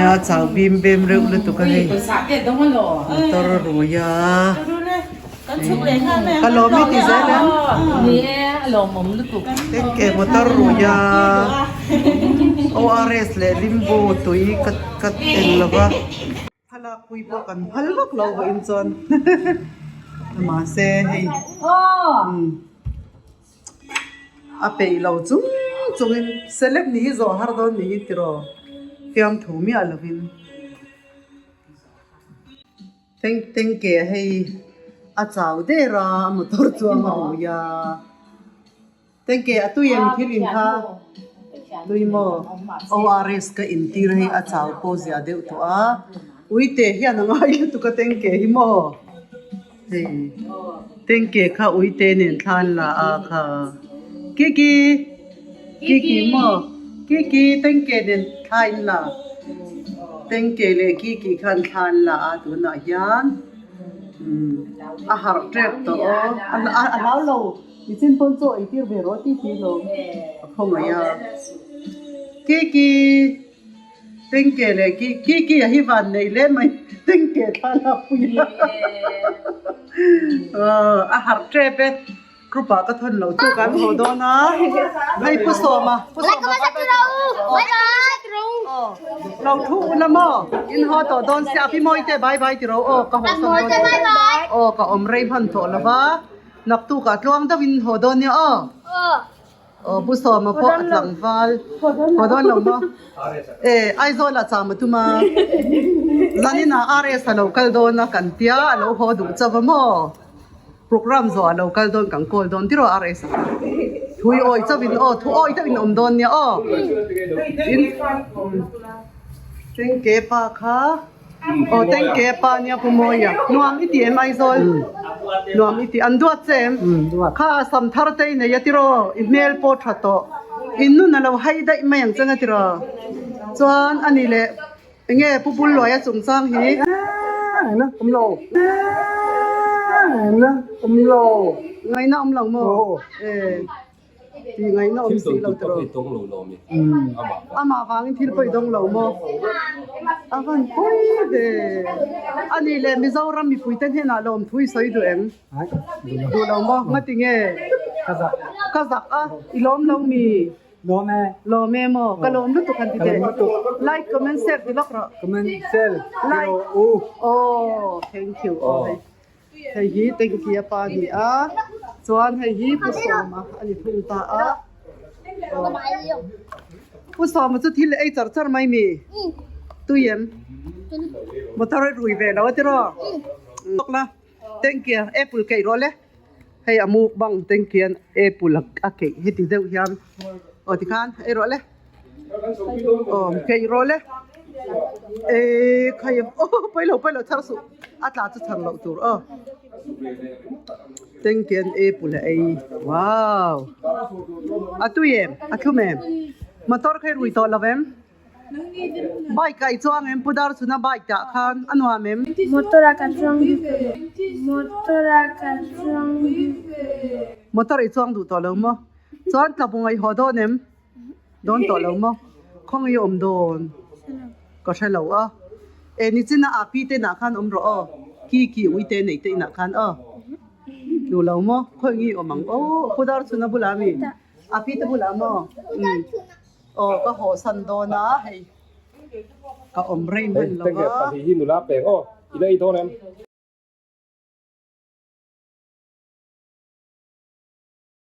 Nia chau bim bem reuh lutuk a hei motor a rui a ka lawm i ti zel em tengke motor rui a ORS leh limbu tui ka ka en lo va. Thlalak pui pawh kan phal vak lo vawiin chuan mahse hei a peih lo chung chungin celeb nih hi zawh har dawn nih hi tiraw fiamthu miah lovin teng teng ke hei a chau der a motor chuang a ui a. Tengke a tui em thil in kha tui maw? ORS ka intir hei a chau pawh zia deuh tawh a, uite hian a ngai lutuk a tengke hi maw? Hei tengke kha uite nen thlan la a kha Kiki Kiki maw? Kiki tengke nen thla in la tengke leh Kiki khan thlan la a tunah hian a harh tep tawh aw a hlau lo. Nichin pawn chaw ei tir ve rawh tih tih lo a khaw mai a. Kiki Tengke leh ki Kiki a hi van neih leh mai Tengke thla lak pui a a harh tep e group ah ka thawn lo chu kan haw dawn a hei Pu Sawma Pu Sawma aw lo thu ula maw in haw tawh dawn sia a pi mawi te bye bye ti ro aw ka haw sawn dawn aw ka awm rei hman tawh lo va. Naktukah tluang deuhin haw dawn nia aw. Aw Pu Sawma pawh a tlangval haw dawn lo maw? E Aizawl ah cham a tum a, zaninah RS a lo kal dawn a kan tia a lo haw duh chauh a maw? Program zawh a lo kal dawn kan call dawn tiraw RS a kha. Thui awi chauhin aw thu awi deuhin awm dawn nia aw. Tin Tengke pa kha. Aw tengke pa nia Pu Mawia nuam i ti em Aizawl nuam i ti an duat che em kha sam thar te i nei a tiraw i hmel pawh tha tawh i nun a lo hai daih mai ang chang a tiraw chuan a ni leh enge Pu Bulluaia chungchang hi ngaihna awm lo maw e. Tih ngaihna awm si lo tawh. Amah vangin thil pawh i dawng lo maw? A van pawi ve. A nih leh Mizoram mipuite hnenah lawm thu i sawi duh em? Duh lo maw? Ngati nge? Ka zak a, i lawm lo mi? Lawm e. Lawm e maw? Ka lawm lutuk han ti teh. Like, comment, share ti lawk rawh. Comment, share, like. Oh, thank you. Oh, hei. Hei hi Tengkia pa a ni a, chuan hei hi Pu Sawma a ni thung ta a. Pu Sawma chu thil ei char char mai mi? Tui em? Motor a rui ve lo a tiraw? Tawk la, Tengkia apple keih rawh le. Hei a mukbang Tengkia'n apple a keih heti deuh hian aw tikhan ei rawh le. Aw keih rawh le eh khai aw pawi lo pawi lo chhar suh a tla chu chhar loh tur aw tengtian apple a ei wow a tui em a thlum em motor kha i rui tawh lo em bike ah i chuang em pu dar chhuna bike ah khan a nuam em. Motor ah ka chuang duh tawh lo motor ah ka chuang duh tawh lo. Motor i chuang duh tawh lo maw chuan tlabung ah i haw dawn em. Dawn tawh lo maw? Khaw nge awm dawn? Ka hre lo a. E nichina a pi te inah khan awm rawh aw. Ki ki ui te nei te inah khan aw. Duh lo maw? Khawi nge awm ang aw. Pu dar chhuna bulah mi? A pi te bulah maw? Umm. Aw ka haw san dawn a hei. Ka awm rei hman lo a. Hei, tengge pahnih hi nula peng aw. I la ei dawn em?